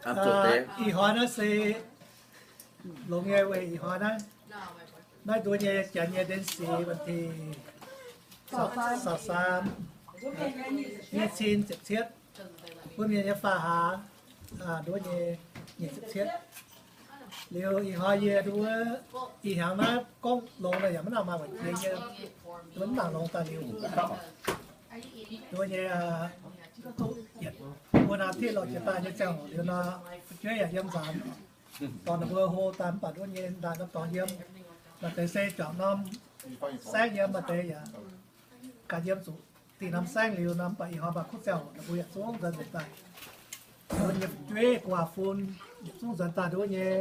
Ih hnoi naaiv se longx nyei weic ih hnoi naaiv, naaiv nduov nyei janx nyei เดือนสี่ วันที่ สาม ยี่สิบเจ็ด wuov mienh nyei faa hlaax nduov nyei nyic ziepc cietv. Liuz ih hnoi yie nduov ih hnyangx naaiv gorngv longx nor yaac maiv nangc maaih waaic jiex yie, maiv nangc longx daaih liuz. Nduov nyei, duqv yietc, mbuo naaiv tih lorz jiex daaih nyei ziangh hoc liuz nor, fu'jueiv yaac yiem nzaanx, dorh ninh mbuo hlo daaih mv baac nduov nyei ndaaih norm dorngx yiem. Maaih deix se juangc norm saengv yiem, maaih deix yaac ganh yiem zuqc diqc norm saengv liuz nor, mv baac ih hnoi maaih kuv ziangh hoc ninh mbuo yietc zungv nzuonx daaih. Nduov nyei fu'jueiv gu'nguaaz-fun yietc zungv nzuonx daaih nduov nyei.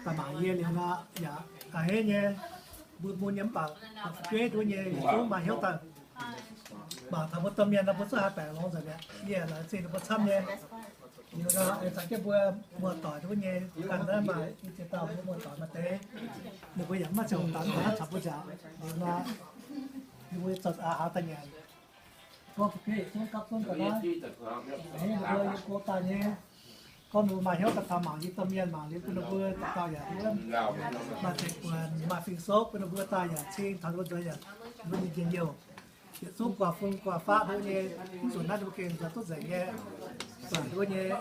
Daaih mangc yie liuz nor yaac a'hneiv nyei, mbuo mun nyei mv baac fu'jueiv nduov nyei yietc zungv maaih hnyouv daaih. Mangc taux mbuo domh mienh nor mbuo zungv haih baengc longx nzengc mi'aqv. Yie laengz zingh ninh mbuo camv nyei. Liuz nor, caux jienv mbuo muoz-doic nduov nyei, ganh naaiv maaih i ziex dauh mbuo muoz-doic maaih deix, ninh mbuo yaac maiv ziangh hoc daaih caux mbuo nziaauc. Liuz nor, ninh mbuo zoux aqc haaix daaih nyanc, gorngv fu'jueiv yietc zungv gapv zunv daaih naaiv, a'hneiv ninh mbuo yiem go daaih nyei. Gorngv ninh mbuo maaih hnyouv daaih taux mangc yie domh mienh mangc liuz bun ninh mbuo dauh dauh yaac maaih zeiv buonc maaih fing-soqv bun ninh mbuo daaih yaac cing taux ninh mbuo nzuonx yaac ninh mbuo nyei njien-youh. Yietc zungv guaax fun guaax faqv nduov nyei, mv zuqc naaiv ninh mbuo gengh nzuonx duqv nzengc nyei. Buatc nduov nyei,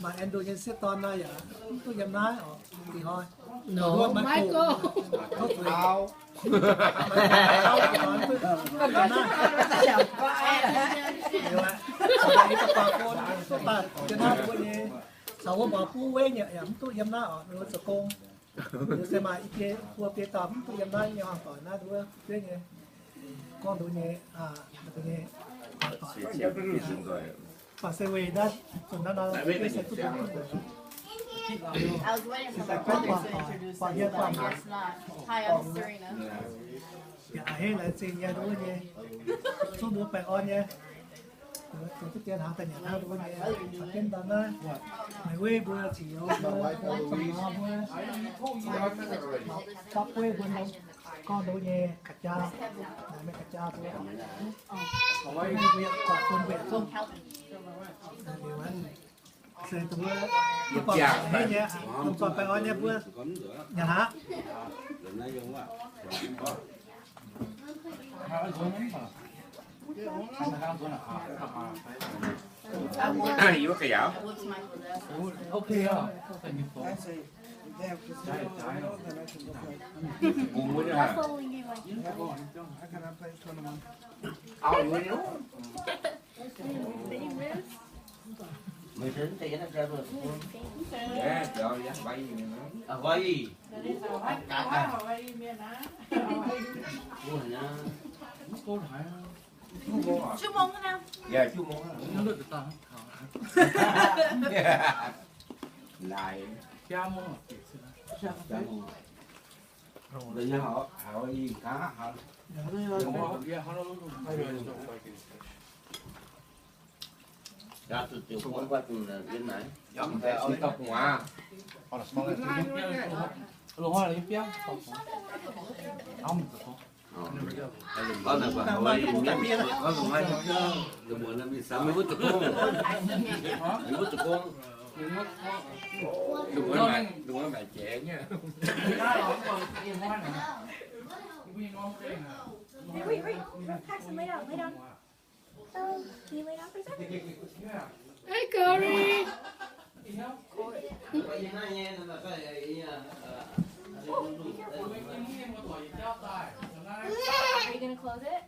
maaih Andrew nyei sieqv dorn naaiv yaac mv duqv yiem naaiv oc. Ih hnoi Michael, tov zuiz. Caux wuov mbuo mbuo buv weiv nyei yaac mv duqv yiem naaiv oc, ninh mbuo zoux gong. Ninh se maaih i biei buo biei dauh mv duqv yiem naaiv nyei hmuangv doic naaiv nduov fu'jueiv nyei, gorngv nduov nyei, nyei hmuangv doic. Baac se weic naaiv zunc naaiv nor fu'jueiv se duqv duqv duqv. Buatc yie buatc mangc. Yaac a'hneiv laengz zingh nyei nduov nyei, zungv mbuo baengh orn nyei. Zoux duqv dien hnaangx daaih nyanc hnangv nduov nyei, caux jienv daaih naaiv, meih weiv mbuo, ziux youz mbuo, zong nor mbuo, dapv gueiv mbuo, gorngv nduov nyei ga'jaa, naaic mienh ga'jaa mbuo, mbuo yaac guaatc bun mbuo yaac zungv liuz aqv. Se dongh wuov, yie buatc a'hneiv nyei, dongh buatc baengh orn nyei mbuo nyanc aqv. Hey, Corey. Are you gonna close it?